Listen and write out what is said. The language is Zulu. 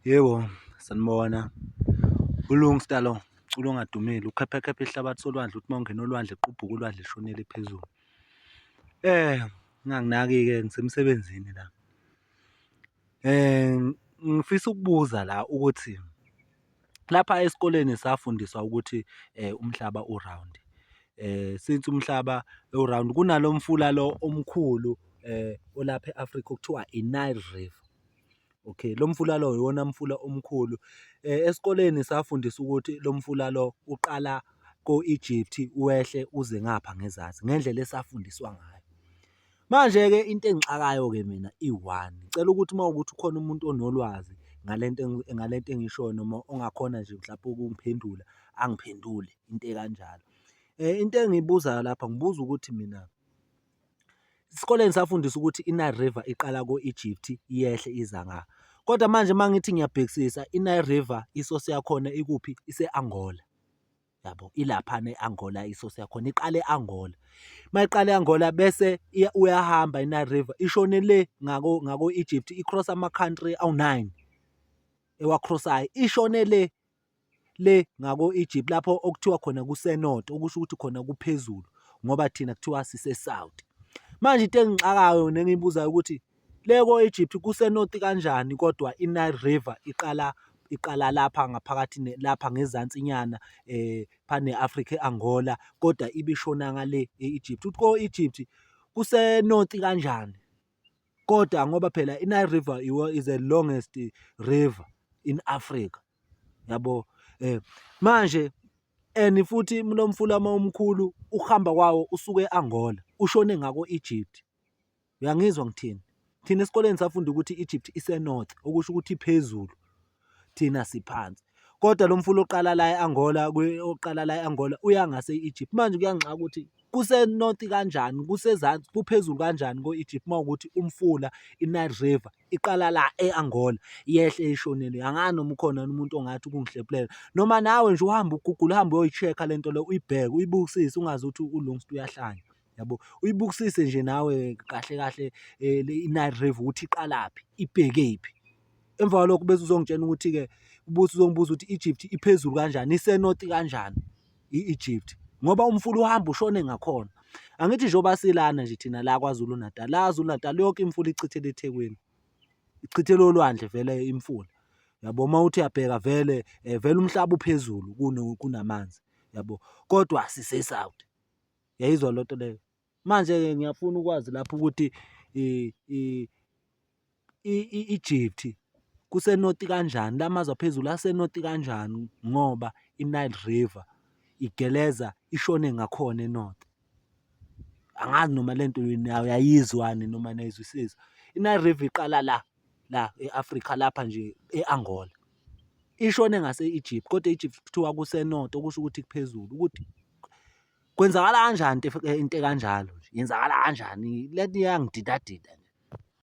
Yebo, sanibona. ULungsta lo, umculo ongadumile, ukhephekhephe ihlabathi solwandle uthi uma ungena olwandle qubhuke ulwandle lishonele phezulu. Ninganginaki-ke ngisemsebenzini la. Ngifisa ukubuza la ukuthi lapha esikoleni safundiswa ukuthi umhlaba u-round. Since umhlaba u-round kunalo mfula lo omkhulu olapha e-Afrika okuthiwa i-Nile River. Okay, lo mfula lo iwona mfula omkhulu. Esikoleni safundiswa ukuthi lo mfula lo uqala ko-Egypt wehle uze ngapha ngezansi ngendlela esafundiswa ngayo. Manje-ke into engixakayo-ke mina i-one, ngicela ukuthi uma kuwukuthi ukhona umuntu onolwazi ngale nto ngale nto engiyishoyo noma ongakhona nje mhlampe ukungiphendula angiphendule into ekanjalo. Into engiyibuzayo lapha ngibuza ukuthi mina esikoleni safundiswa ukuthi i-Nile River iqala ko-Egypt yehle iza nga. Kodwa manje uma ngithi ngiyabhekisisa i-Nile River i-source yakhona ikuphi? Ise-Angola, yabo ilaphana e-Angola i-source yakhona iqala e-Angola. Uma iqala e-Angola bese uyahamba i-Nile River ishone le ngako ngako-Egypt i-cross-a ama-country awu-nine ewa-cross-ayo ishone le le ngako-Egypt lapho okuthiwa khona kuse-north okusho ukuthi khona kuphezulu ngoba thina kuthiwa sise-south. Manje into engixakayo nengiyibuzayo ukuthi le ko-Egypt kuse-north kanjani kodwa i-Nile River iqala iqala lapha ngaphakathi lapha ngezansi nyana pha ne-Africa e-Angola kodwa ibishona ngale e-Egypt. Ukuthi ko-Egypt kuse-north kanjani? Kodwa ngoba phela i-Nile River is the longest river in Africa. Yabo? Manje and futhi lo mfula uma umkhulu ukuhamba kwawo usuke e-Angola ushone ngako-Egypt. Uyangizwa ngithini? Thina esikoleni safunda ukuthi i-Egypt ise-north, okusho ukuthi iphezulu, thina siphansi. Kodwa lo mfula oqala la e-Angola oqala la e-Angola uya ngase-Egypt. Manje kuyangixaka ukuthi kuse-north kanjani, kusezansi, kuphezulu kanjani ko-Egypt uma kuwukuthi umfula i-Nile River iqala la e-Angola yehle ishone le. Angazi noma ukhona yini umuntu ongathi ukungihlephulela noma nawe nje uhambe ugugule uhambe uyoyi-check-a le nto le uyibheke uyibukisise ungaze uthi uLungsta uyahlanya yabo. Uyibukisise nje nawe kahle kahle le i-Nile River ukuthi iqalaphi ibhekephi. Emva kwalokho bese uzongitshena ukuthi-ke ubuthi uzongibuza ukuthi i-Egypt iphezulu kanjani, ise-north kanjani i-Egypt ngoba umfula uhamba ushone ngakhona. Angithi njengoba silana nje thina la KwaZulu Natal, la KwaZulu Natal yonke imifula ichithela eThekwini. Ichithela olwandle vele imifula. Yabo uma uthi uyabheka vele vele umhlaba uphezulu kunamanzi yabo, kodwa sise-south. Uyayizwa loo nto leyo? Manje-ke ngiyafuna ukwazi lapho ukuthi i-Egypt kuse-north kanjani, la mazwe aphezulu ase-north kanjani ngoba i-Nile River igeleza ishone ngakhona e-north. Angazi noma le nto uyayizwa yini noma niyayizwisisa. I-Nile River iqala la, la e-Afrika lapha nje e-Angola, ishone ngase-Egypt kodwa e-Egypt kuthiwa kuse-north okusho ukuthi kuphezulu ukuthi kwenzakala kanjani into into ekanjalo nje, yenzakala kanjani? Le nto iyangididadida.